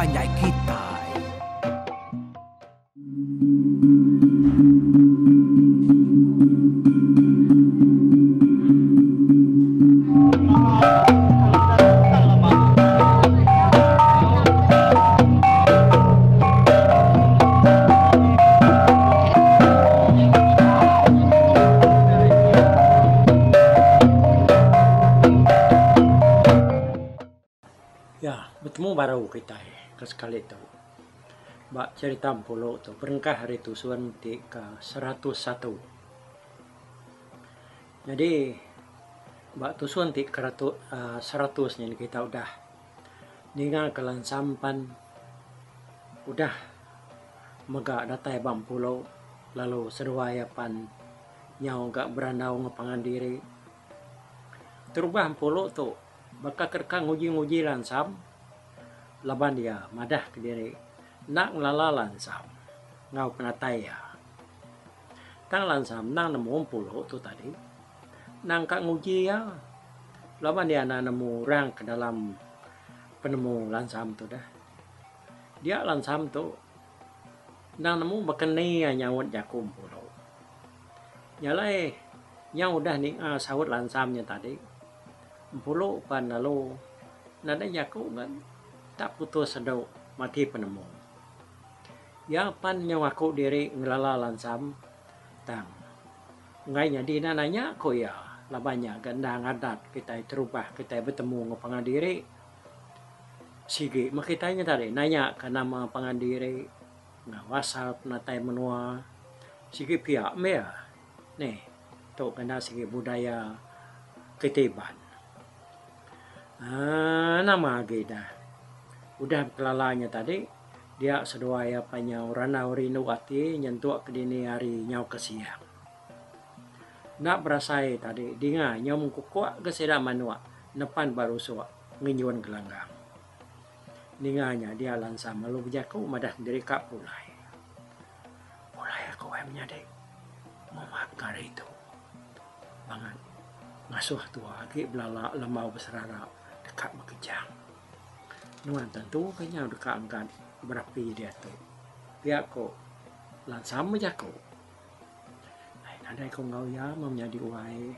panjai kitai. Ya, betemu baru kitai ke sekali tu. Ba cherita Empulu tu berengkah ari tusun ti ke 101. Nyadi ba tusun ti ke 100 nyin kita udah ninga ke lansam pan udah mega datai ba Empulu lalu seduai iya pan nyau ga berandau enggau pangan diri. Terubah Empulu tu baka ke deka nguji-nguji lansam laban iya madah kediri enda ngelala lansam enggau penatai iya. Tang lansam endang nemu Empulu tu tadi endang ka nguji iya laban iya enda nemu orang ke dalam penemu lansam tu deh. Dia lansam tu endang nemu baka ni iya nyaut jaku Empulu. Nya alai nyau udah ninga saut lansam nya tadi. Empulu pan lalu nadai jaku ga tak putus sedu mati penemu. Iya pan nyau ngaku diri ngelala lansam tang enggai nyadi enda nanya ku iya laban nya ga endang adat kitai terubah kitai betemu enggau pangan diri. Sigi meh kitai nya tadi nanya ka nama pangan diri enggau asal penatai menua sigi pia meh iya. Neh, tu kena sigi budaya kitai Iban. Aaa nama agi dah. Udah bekelala nya tadi, dia seduai iya pan nyau randau rindu ati nyentuk ke dini hari nyau ke siang. Enda berasai tadi dinga nyau mengkukuk ga sida manuk nepan ba rusuk ngenjun gelanggang. Ninga nya dia lansam lalu bejaku madah diri ka pulai. Pulai aku ai menyadi muma pekara itu. Bangat ngasuh tua agi belala lembau beserara deka bekejang. Nuan tentu ke nyau deka angkat berapi diatu. Pia ko Lansam bejaku. Ai nadai ko enggau iya meh menyadi wai.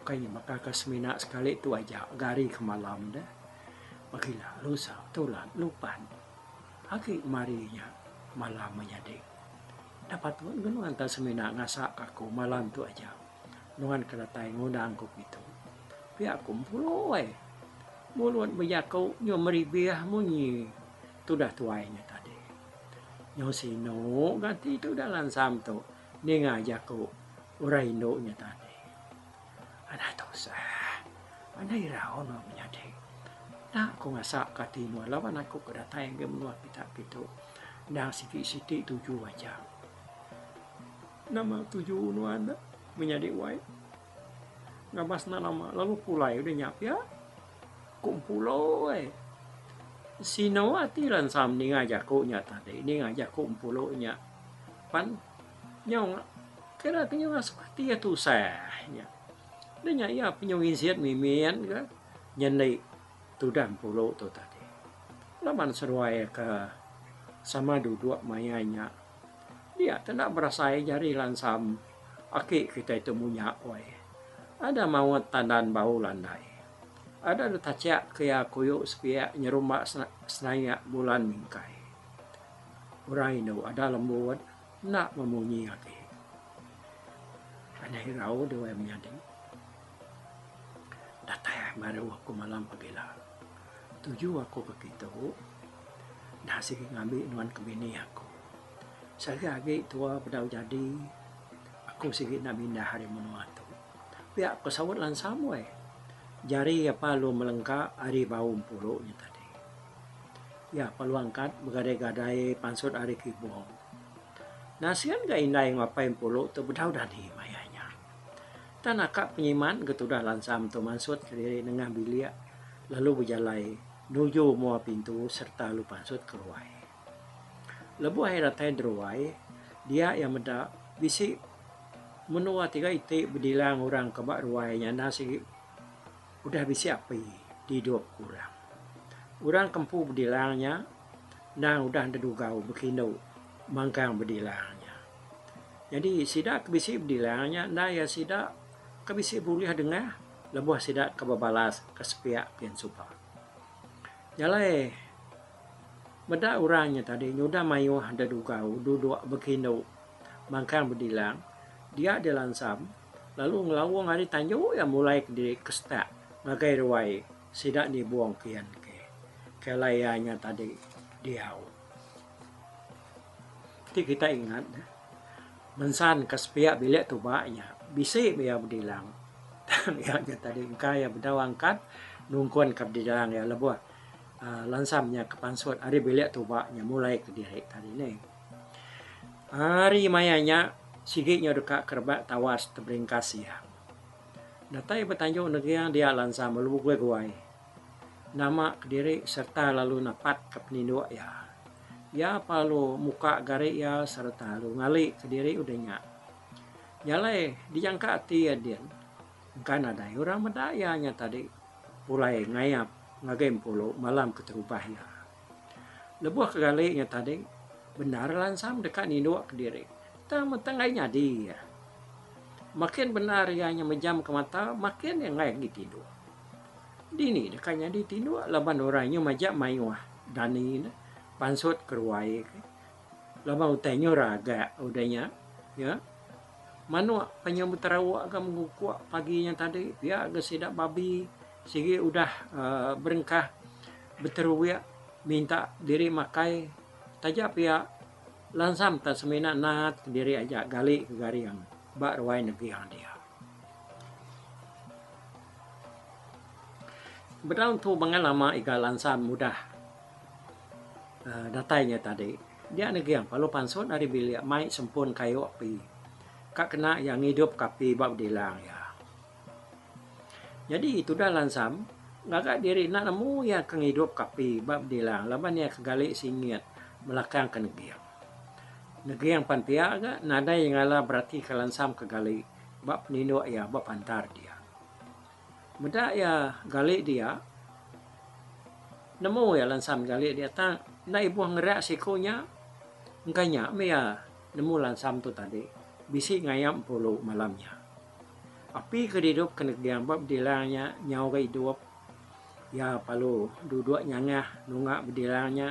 Ukai nya baka ke semina sekali tu aja ga hari ke malam deh. Pagila lusa tulan lupan. Agi mari nya malam menyadi. Enda patut ga nuan tau semina ngasa ka aku malam tu aja. Nuan ke datai ngundang ku kitu. Pia ku Empulu ai. Mulut bejaku nyu meribih munyi tudah tuai nya tadi. Nyu sinu ga ati tudah lansam tu ninga jaku orang indu nya tadi. Anai tusah. Anai irau nuan menyadi. Enda ku ngasa ka ati nuan laban aku ke datai ngagai menua kita kitu endang sigi siti tuju aja. Nama tuju nuan ne menyadi wai. Ngabas enda lama lalu pulai udah nya pia ku Empulo ai. Sino ati lansam ninga jaku nya tadi ninga jaku Empulo nya pan nyau kira ke nyau ngasuh ati iya tusah nya. Enda nya iya penyau nginsit mimit ga nyendi tudah Empulu tu tadi. Laban seduai ke sama duduk maya nya dia te enda berasai jari lansam aki kitai tu munya weh. Ada maut tandan bau landai. Ada deh tachak ke iya kuyu sepiak nyerumba senayak bulan mingkai. Orang indu ada lembut enda memunyi agi. Anang irau deh wai menyadi. Datai baru aku malam pagila. Tuju aku ke kitu enda sigi ngambi nuan ke bini aku. Sagi agi tua bedau jadi aku sigi enda mindah ari menua tu. Pia ku saut lansam weh. Jari apa lu melengka ari bau empuru nya tadi. Iya perlu angkat begadai-gadai pansut ari kibong. Nasin ga indai enggau apai Empulu tu bedau dani maya nya. Tang naka penyimat ga tudah lansam tu mansut kediri nengah bilik lalu bejalai nuju mua pintu sereta lalu pansut ke ruai. Lebuh iya datai deruai, dia iya meda bisi menua tiga iti bedilang orang ke ba ruai nya endang sigi Udah bisi api didup ke orang. Orang ke empu bedilang nya. Endang udah dedugau bekindu mangkang bedilang nya. Nyadi sida ke bisi bedilang nya enda iya sida ke bisi bulih dengah lebuh sida ke bebalas ke sepiak pin suba. Nya alai meda orang nya tadi nyudah mayuh dedugau duduk bekindu mangkang bedilang dia dilansam lalu ngelaung ari tanju iya mulai kediri ke setak ngagai ruai sida nibung kian ke ke alai iya nya tadi diau. Ti kita ingat ne mensan ke sepiak bilik tuba nya bisi meh iya bedilang tang iya nya tadi engka iya bedau angkat nungkun ka bedilang iya lebuh uhh lansam nya ke pansut ari bilik tuba nya mulai kediri tadi neh. Hari maya nya sigi nyau deka kerebak tawas teberingkas siang. Datai ba Tanjung Neging dia lansam lalu begui-guai nama kediri sereta lalu napatka peninduk iya. Iya pa lalu muka gari iya sereta lalu ngali kediri udah nya. Nya alai dijangka ati iya din engka nadai orang meda iya nya tadi pulai ngayap ngagai Empulu malam keterubah iya. Lebuh ke gali nya tadi, bendar lansam deka ninduk kediri. Tang meh tang ai nyadi iya. Makin bendar iya nya mejam ke mata, makin iya enggai agi tinduk. Dini deka nyadi tinduk laban orang nyu majak mayuh dani ne pansut ke ruai ke. Laban utai nyu ragak udah nya. Ya. Manuk panyu beterawak ga mengukuk pagi nya tadi pia ga sida babi sigi udah uhh berengkah beteruik minta diri makai taja pia lansam ta semina nat diri aja gali ke garing ba ruai neging dia. Bedau entu bangai lama iga lansam udah uhh datai nya tadi. Dia neging lalu pansut ari bilik mai sempun kayu api ka kena iya ngidupka api ba bedilang iya. Nyadi tudah Lansam ngaga diri enda nemu iya ke ngidupka api ba bedilang laban iya ke gali singit melakangka neging. Neging pan pia ga nadai ngala beratika Lansam ke gali ba peninduk iya ba pantar dia. Meda iya gali dia, nemu iya lansam gali dia tang enda ibuh ngerak siku nya. Engka nya meh iya nemu lansam tu tadi bisi ngayap empulu malam nya. Api ke didup ke neging ba bedilang nya nyau ga idup. Iya parlu duduk nyangah nunga bedilang nya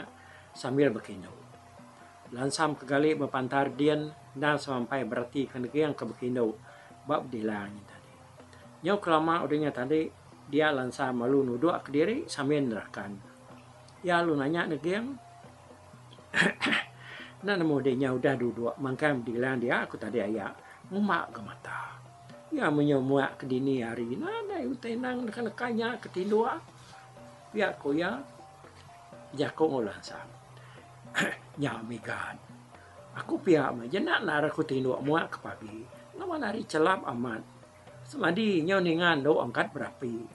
sambil bekindu. Lansam ke gali ba pantar din endang semampai beratika neging ke bekindu ba bedilang nya tadi. Nyau kelama udah nya tadi, dia lansa malu nuduk kediri sambil nerakan. Iya lalu nanya Neging, Enda nemu deh nya udah duduk mangkang bedilang dia aku tadi aya nguma ga mata. Iya menyau muak ke dini hari nadai utai endang neka neka nya ke tinduk. Pia ku iya bejaku enggau lansa. Nya mega aku pia meh jena enda aku tinduk muak ke pagi. Laban hari chelap amat. Semadi nyau ninga endo angkat berapi.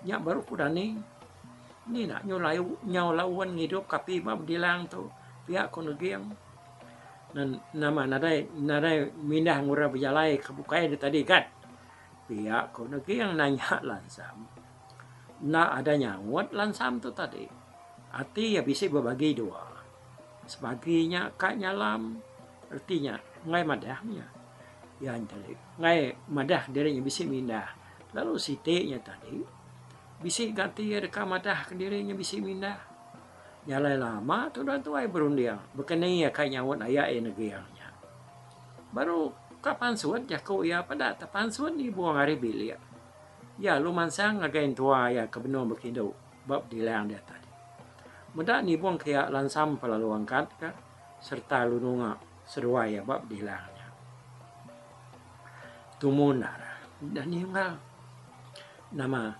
Nya baru ku dani. Ni enda nyu layu nyau laun ngidup ke api ba bedilang tu pia ku Neging. Nama nadai nadai mindah ngurang bejalai ke bukai da tadi gat. Pia ku Neging nanya Lansam. Enda ada nyaut Lansam tu tadi. Ati iya bisi bebagi dua. Sebagi nya ka nyalam reti nya enggai madah nya. Iya nya tadi enggai madah diri nya bisi mindah. Lalu siti nya tadi bisi ga ati iya deka madah diri nya bisi mindah. Nya alai lama tudah tuai berunding bekeni iya ka nyaut aya iya neging nya. Baru ka pansut jaku iya peda te pansut nibung ari bilik. Iya lalu mansang ngagai entua iya ke benung bekindu ba bedilang dia tadi. Meda nibung ke iya lansam pelalu angkat ka sereta lalu nunga seduai iya ba bedilang nya. Tumu endar udah ninggal nama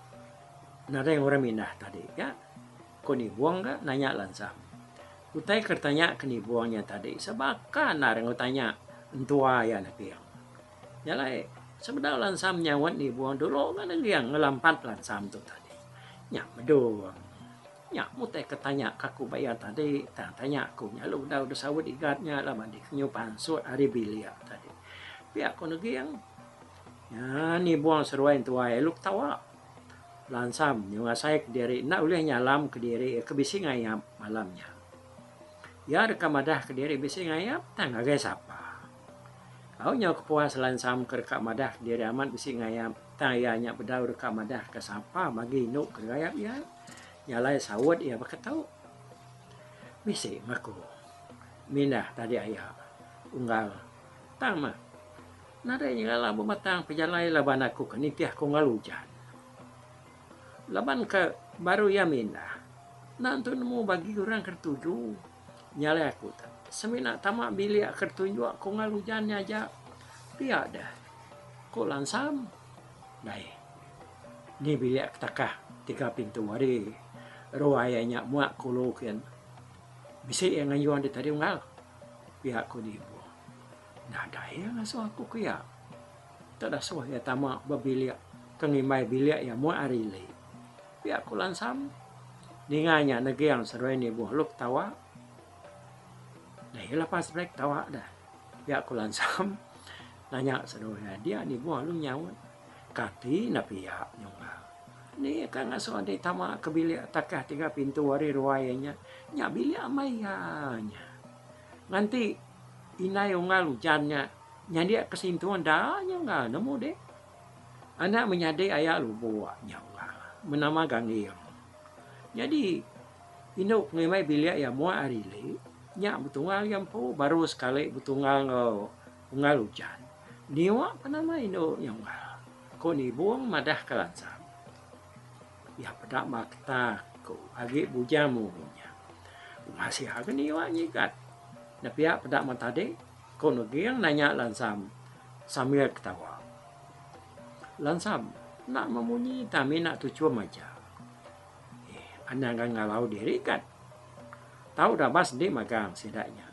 nadai orang mindah tadi ga ku nibung ga nanya lansam. Utai ke ditanya ke nibung nya tadi sebaka endar enggau tanya entua iya neging. Nya alai sebedau lansam nyaut nibung dulu ga neging ngelampat lansam tu tadi. Nya medung. Nya mutai ke tanya ke aku ba iya tadi tang tanya aku nya lalu bedau deh saut igat nya laban deh nyu pansut ari bilik tadi. Pia ku Neging. Nya nibung seruai entuai lalu ketawa. Lansam nyu ngasai kediri enda ulih nyalam kediri ke bisi ngayap malam nya. Iya deka madahka diri bisi ngayap tang ngagai sapa. Au nyau kepuas Lansam ke deka madahka diri amat bisi ngayap tang iya nya bedau deka madahka sapa bagi indu ke ngayap iya. Nya alai saut iya baka tu. Bisi meh aku mindah tadi aya unggal tang meh nadai nyengala bebatang pejalai laban aku ke nitih ke unggal ujan. Laban ke baru iya mindah enda entu nemu bagi orang ke dituju. Nya alai aku tu semina tama bilik ke ditunjuk ku enggau ujan nya aja pia deh, ku Lansam. Dai ni bilik ke takah tiga pintu ari ruai iya nya muak ke ulu kin. Bisi iya ngayun deh tadi unggal pia ku Dibu. Nadai iya ngasuh aku ke iya. Tak dasuh iya tama ba bilik ke ngimbai bilik iya muak ari ili. Pia ku Lansam. Ninga nya Neging seduai nibuh lalu ketawa. Deh lepas seduai ketawa deh. Pia ku Lansam nanya seduai iya. Dia nibuh lalu nyaut. Kati enda pia nyungga. Ni ka ngasuh adi tama ke bilik takah tiga pintu ari ruai iya nya. Nya bilik amai iya nya. Nganti indai unggal ujan nya nyandik ke sintung da nya unggal nemu deh. Anak menyadi aya lubok nya unggal benama Gangging. Nyadi indu pengimbai bilik iya muak ari ili nya betunggal iya empu baru sekali betunggal enggau unggal ujan. Niok pa nama indu nya unggal, ku Nibong madah ke Lansam. Iya peda makta ku agi bujang muru nya. Masih agi niok nyigat. Ne pia peda mata tadi. Ku Neging nanya Lansam sambil ketawa. Lansam enda memunyi tang mina tuchum aja. Eh, anang ga ngalau diri kat. Tau dabas enti magang sida nya.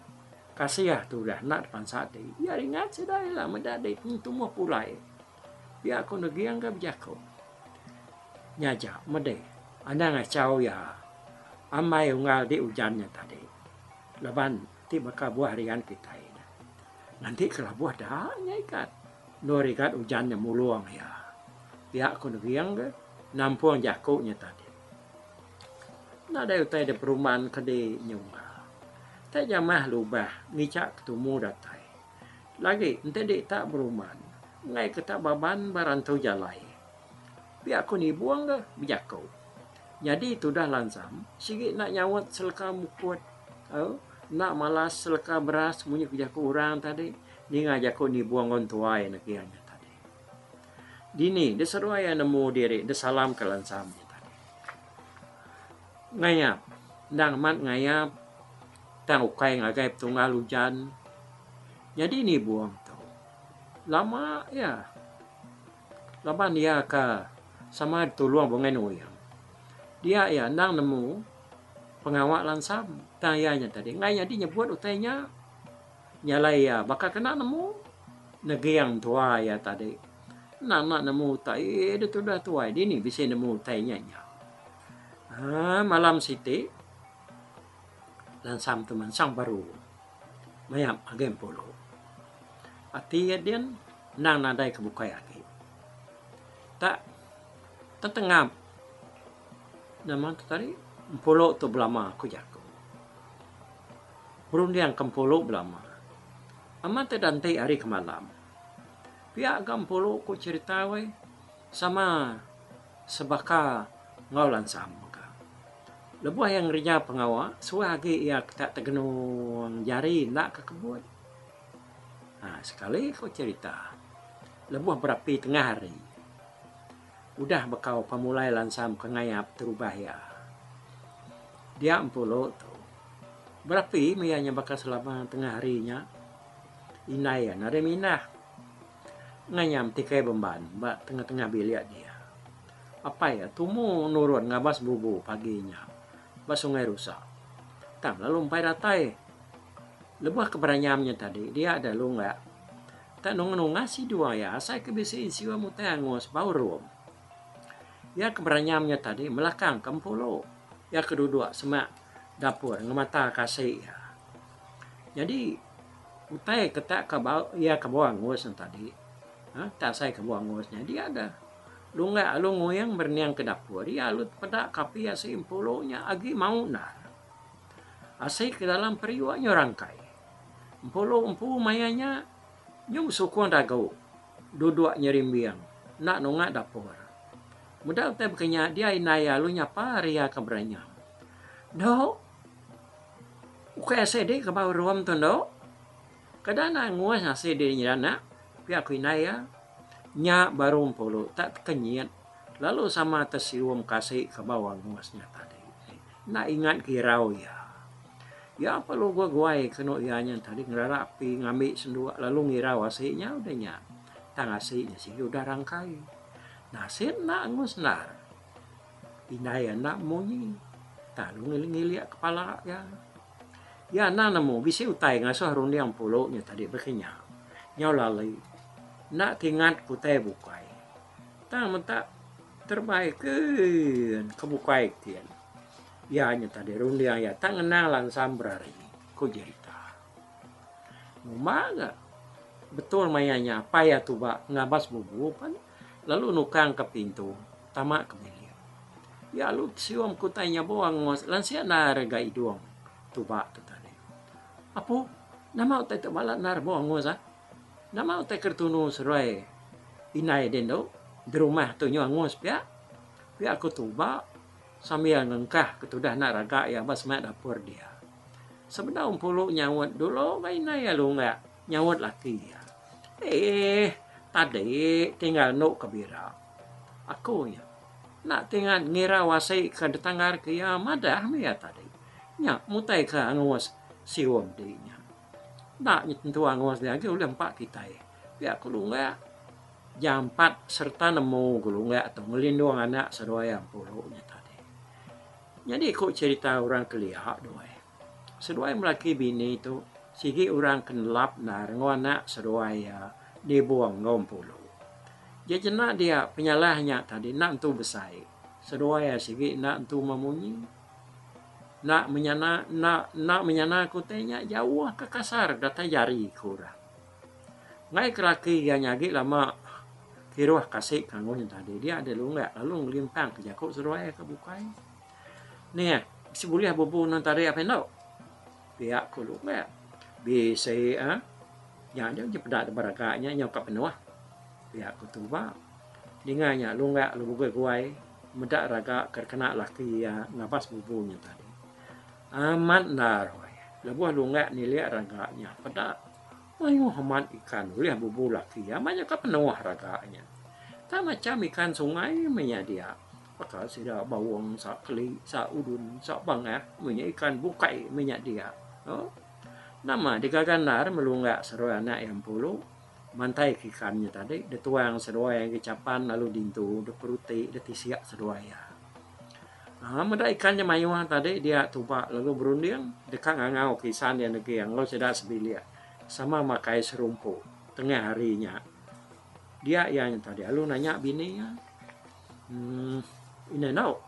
Kasih tudah enda tepansa ti. Iya ringat sida ila meda dei tumbuh pulai. Pia ku Neging ga bejaku. Nya aja medei anang achau iya ambai unggal di ujan nya tadi. Laban ti baka buah rian kitai ne. Nganti ke labuh da nya igat. Endur igat ujan nya mulung iya. Pia ku Neging ke nampung jaku nya tadi. Nadai utai da perumban ke di nyungga. Tai jamah lubah ngicha ke tumu datai. Lagi enti di tak berumban enggai ke tak baban ba rantu jalai. Pia ku Nibung ke bejaku. Nyadi tudah Lansam sigi enda nyaut seleka mukut au enda malas seleka beras munyi ku jaku orang tadi ninga jaku Nibung enggau entuai ne kiya nya tadi. Dini deh seduai iya nemu diri deh salam ke Lansam nya tadi. Ngayap endang amat ngayap tang ukai ngagai petunggal ujan. Nyadi Nibung tu lama iya. Laban iya ke sama ditulung Bungai Nuing. Dia iya endang nemu pengawa Lansam. Tang iya nya tadi enggai nyadi nyebut utai nya. Nya alai iya baka kena nemu neging tua iya tadi. Endang enda nemu utai deh tudah tuai dini bisi nemu utai nya nya. Aaa malam siti Lansam tu mansang baru mayap agi empulu. Ati iya din endang nadai ke bukai agi. Tak tetengap nama tu tadi empulu tu belama ku jaku. Berunding ke empulu belama. Amat ti enti hari ke malam. Pia ga empulu ku cherita weh sama sebaka enggau lansam mega. Lebuh iya ngereja pengawa suah agi iya ke tak tegenung jari enda ke kebut. Ha sekali ku cherita lebuh berapi tengah hari udah bekau pemulai lansam ke ngayap terubah iya. Dia empulu tu berapi meh iya nya baka selama tengah hari nya indai iya nadai mindah ngayam tikai bemban ba tengah-tengah bilik dia. Apai iya tumu nurun ngabas bubu pagi nya ba Sungai Rusa. Tang lalu empai datai. Lebuh ke beranyam nya tadi dia deh lunggak tak nunga-nunga sidung iya asai ke bisi ensium utai angus bau rum. Iya ke beranyam nya tadi melakang ke empulu iya ke duduk semak dapur ngemata ke asi iya. Nyadi utai ke tak ke bau iya ke bau angus ne tadi uhh tak asai ke bau angus nya dia deh lunggak lalu nguing merening ke dapur iya lalu tepeda ke api asi empulu nya agi mau endar. Asi ke dalam periuk nyu rangkai. Empulu empu maya nya nyu besukung dagu duduk nyerimbing enda nunga dapur. Meda utai baka nya dia indai iya lalu nyapa ari iya ke beranyam. Endo ukai asi di ke bau rum tu endo. Kada enda angus asi di nyida anak pia ku indai iya. Nya baru empulu tak tekenyit lalu sama tesium kasi ke bau angus nya tadi. Enda ingat ke irau iya. Iya perlu guai-guai kenu iya nya tadi ngerara api ngambi senduk lalu ngirau asi nya udah nya. Tang asi nya sigi udah rangkai. Nasit enda angus endar. Indai iya enda munyi. Tang lalu ngilik-ngilik kepala iya. Iya enda nemu bisi utai ngasuh runding pulu nya tadi baka nya. Nyau lali. Enda tingat ke utai bukai. Tang menta terebai kin ke bukai kin. Iya nya tadi runding iya tak ngenang lansam berari, ku jerita. Ngumba ga betul maya nya apai iya tuba ngabas bubu pan lalu nukang ke pintu tama ke bilik. Iya lalu tesium ke utai nyabung angus lansik endar ga idung tuba tu tadi. Apu nama utai tu balat endar bau angus ah. Nama utai ke ditunu seduai indai din tu derumah tu nyau angus pia. Pia ku tuba sambil ngengkah ke tudah enda raga iya ba semak dapur dia. Sebedau empulu nyaut dulu ga indai iya lunggak nyaut laki iya. Eeh tadi tinggal enu ke bira. Aku nya enda tingat ngirau asi ke ditanggar ke iya madah meh iya tadi. Nya mutai ke angus sium di nya. Enda nya tentu angus dia agi ulih empa kitai. Pia ku lunggak. Jampat sereta nemu ku lunggak tu ngelindung anak seduai iya empuru nya tadi. Nyadi ku cherita orang kelia duai. Seduai melaki bini tu sigi orang ke nelap endar enggau anak seduai iya nibung enggau empuru. Jejena dia penyalah nya tadi enda entu besai. Seduai iya sigi enda entu memunyi. Enda menyana enda enda menyana ku utai nya jauh ke kasar datai jari ku orang. Enggai ke laki iya nya agi lama kiruh kasi ke angun nya tadi dia deh lunggak lalu ngelimpang ke jaku seduai ke bukai. Nih bisi bulih bubu nang tadi apai endo. Pia ku lunggak. Bisi ah nya nya peda deba raga nya nyau ka penuh. Pia ku tuba. Ninga nya lunggak lalu begui guai meda raga ke kena laki iya ngabas bubu nya tadi. Amat endar lebuh lunggak nilik raga nya peda. Mayuh amat ikan ulih bubu laki amat nya ka penuh raga nya. Tang macham ikan sungai meh nya dia. Baka sida baung, sa keli, sa udun, sa bangah meh nya ikan bukai meh nya dia. Oh. Nama digaga endar melungga seduai anak iya empulu mantai ke ikan nya tadi dituang seduai agi chapan lalu dintu diperuti ditisik seduai iya. Aa meda ikan nya mayuh tadi dia tuba lalu berunding deka ngangau ke isan iya neging enggau sida sebilik sama makai serumpu tengah hari nya. Dia iya nya tadi lalu nanya bini iya uhh indai endo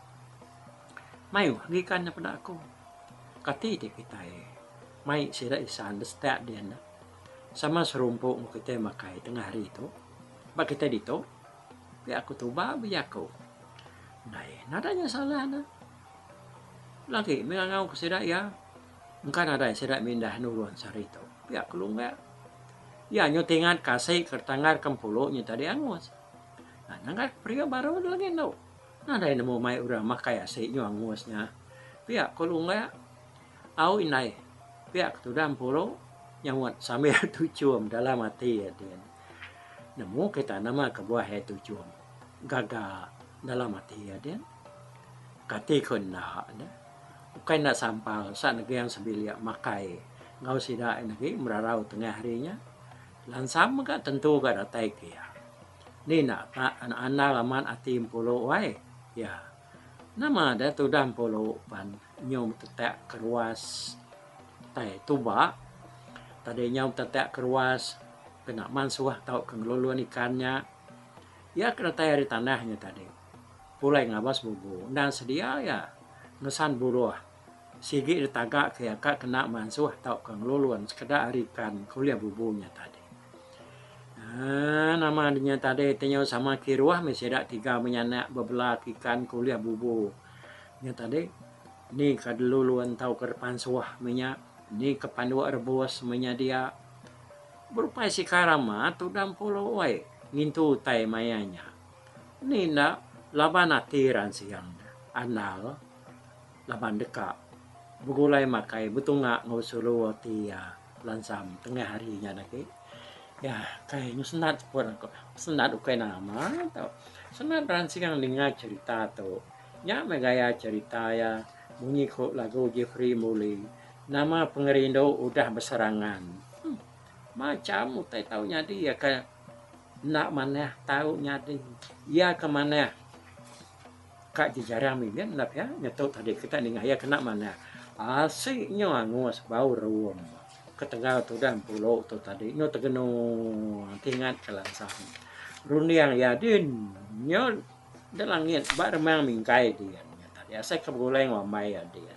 mayuh agi ikan nya peda aku. Kati ti kitai mai sida isan da setak din sama serumpu enggau kitai makai tengah hari tu ba kitai ditu. Pia ku tuba bejaku. Ndai nadai nya salah ne. Lagi meh ngangau ke sida iya. Engka nadai sida mindah nurun sehari tu. Pia ku Lunggak. Iya nyu tingat ke asi ke tanggar ke empulu nya tadi angus. Nah nanggar ke periuk baru ne lagi endu. Nadai nemu mai orang makai asi nyu angus nya. Pia ku Lunggak. Au indai. Pia ku tudah empulu nyaut sambil tuchum dalam ati iya din. Nemu kita nama kebuah iya tuchum gaga dalam ati iya din. Kati ku enda ne. Ukai enda sampal sa neging sebilik makai enggau sida iya negi merarau tengah hari nya. Lansam mega tentu ga datai ke iya. Ni enda ka andal amat ati empulu wai iya. Nama deh tudah empulu pan nyau betetak ke ruas tai tuba. Tadi nyau betetak ke ruas. Kena mansuh tauka ngelulun ikan nya. Iya ke datai ari tanah nya tadi pulai ngabas bubu endang sedia iya ngesan buruh sigi ditaga ke iya ka kena mansuh tauka ngelulun sekeda ari ikan ke ulih bubu nya tadi. Aaa nama nya tadi ti nyau sama kiruh meh sida tiga menyanak bebela ke ikan ke ulih bubu nya tadi. Ni ka delulun tauka depansuh meh nya, ni ka panduk rebus meh nya dia. Berupai sikar amat udah empulu ai ngintu utai maya nya. Ni enda laban ati ransing andal laban deka begulai makai betunga enggau sulu ati iya lansam tengah hari nya lagi. Ya kai nyu senat seput aku. Senat ukai nama tu. Senat ransing ninga cherita tu. Nya meh gaya cherita iya munyi ku lagu Jeffrey Muli nama pengerindu udah beserangan. Macham utai tau nyadi iya ke enda manah tau nyadi. Iya ke manah ka jejarang mimit enda pia nyetu tadi kita ningah iya kena manah. Asi nyu angus bau rum ketegal tudah empulu tu tadi nyu tegenu tingat ke lansam. Runding iya din nyu. Enda langit ba remang mingkai din nya tadi asai ke begulai enggau ambai iya din.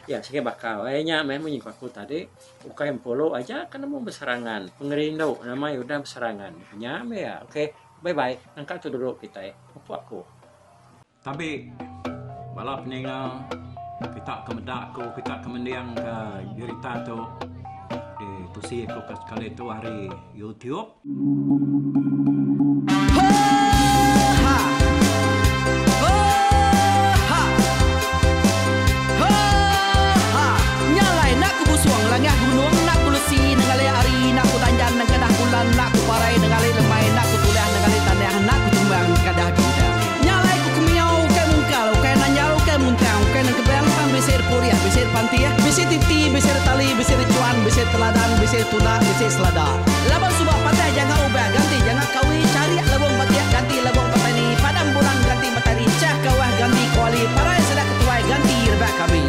Ya sigi baka ai nya meh munyi ku aku tadi ukai empulu aja ke nemu beserangan pengerindu nama iya udah beserangan nya meh iya ok bye bye nangka tu dulu kitai mupuk aku. Tabi bala peninga kita ke meda aku kita ke mending ke jerita tu ditusi aku ke sekali tu ari YouTube. Laban suba patah janga ubah ganti janga kawi charik lebong batik ganti lebong petani padam bulan ganti matari chah kawah ganti kuali parai sida ketuai ganti rebak kami.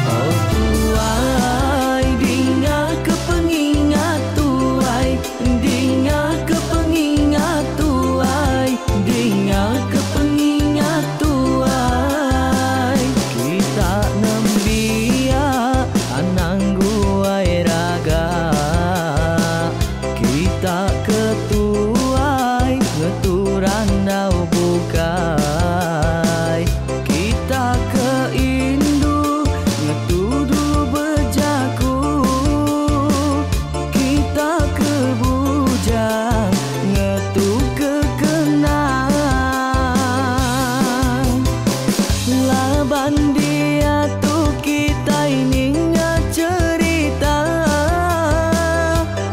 Oh tuai dinga ke pengingat tuai dinga ke pengingat tuai dinga ke pengingat tuai kita nembiak anang guai raga kita ke tuai ngetu randau bukai kita ke indu ngetu dulu bejaku kita ke bujang ngetu ke kenang laban diatu kitai ninga cherita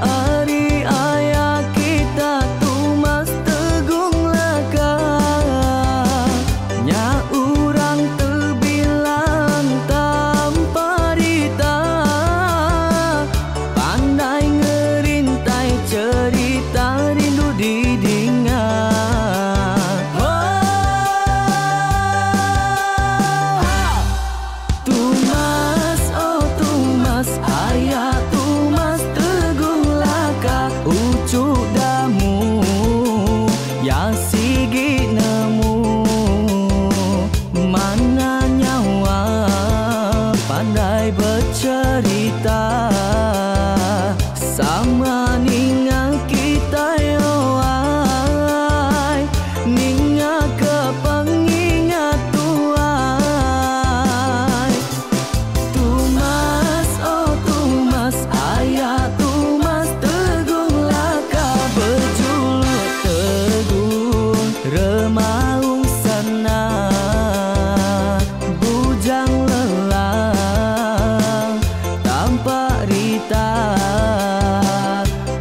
ari aya kita Tumas Tegung Laka nya orang tebilang tanpa rita pandai ngerintai cherita rindu didinga. Tumas oh Tumas aya Tumas Tegung Laka uchu damu ya sigi nemu mana nyawa pandai becherita sama ninga kitai oh ai ninga ke pengingat tuai Tumas oh Tumas aya Tumas Tegung Laka bejuluk Tegung Remaung Sana Bujang Lelang Tampak Rita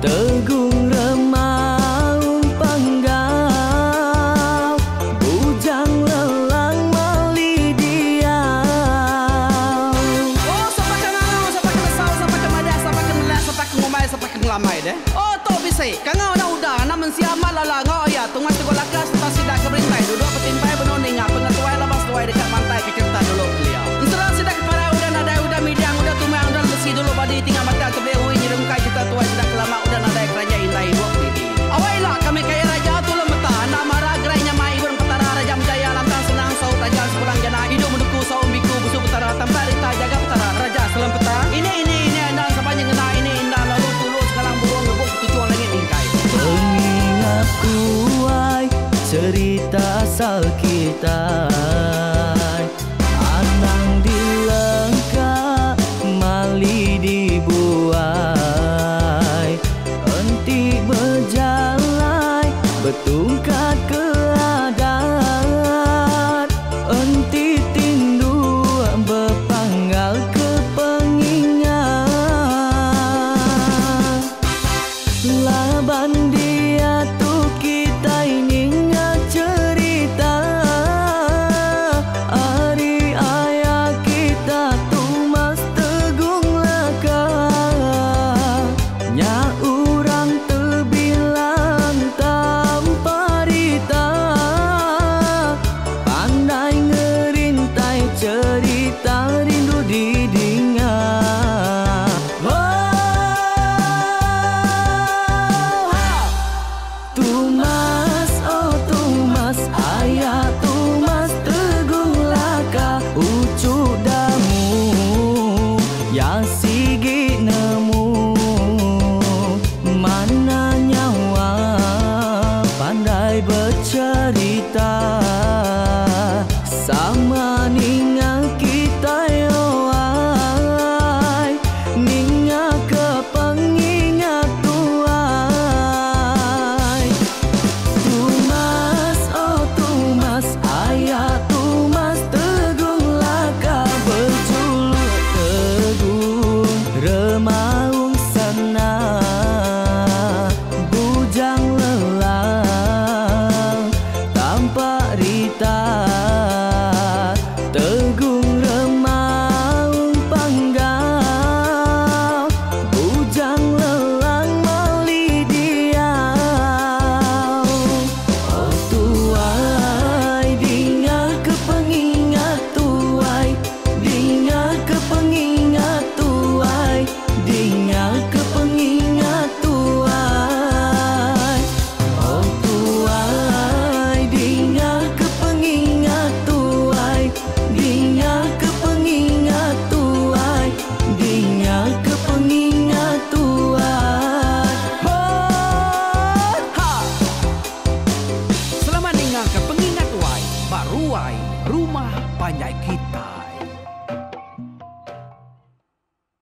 Tegung Remaung Panggau Bujang Lelang Mali Diau. Oh sapa ke ngangau sapa ke nesau sapa ke madah sapa ke nelak sapa ke ngumbai sapa ke ngelamai deh. Oh tu bisi kangau anak uda anak mensia amat lala enggau aya Tungas Teguh Laka sereta sida ke berintai duduk betimpai benung ninga pengetuai laban seduai deka mantai ke cherita dulu kelia. Ensera sida ke parai udah nadai udah midang udah tumang udah lemesi dulu badi tinggal batang tebeli ui nyerungkai cherita tuai sida ke lama udah nadai keranjai indai ibuk didi. Awai ila kami kaya raja tulung meta enda mara gerai nyamai ibun petara raja menjaya lantang senang saut raja sepulang jana idup menduku saum biku busu petara tampak rita jaga petara raja selem peta ini ini ini endang sapa nyengena ini indah lalu tulu segalang burung ngebuk ketuchung langit mingkai. Pengingat tuai cherita asal kitai. rumah panjai kita.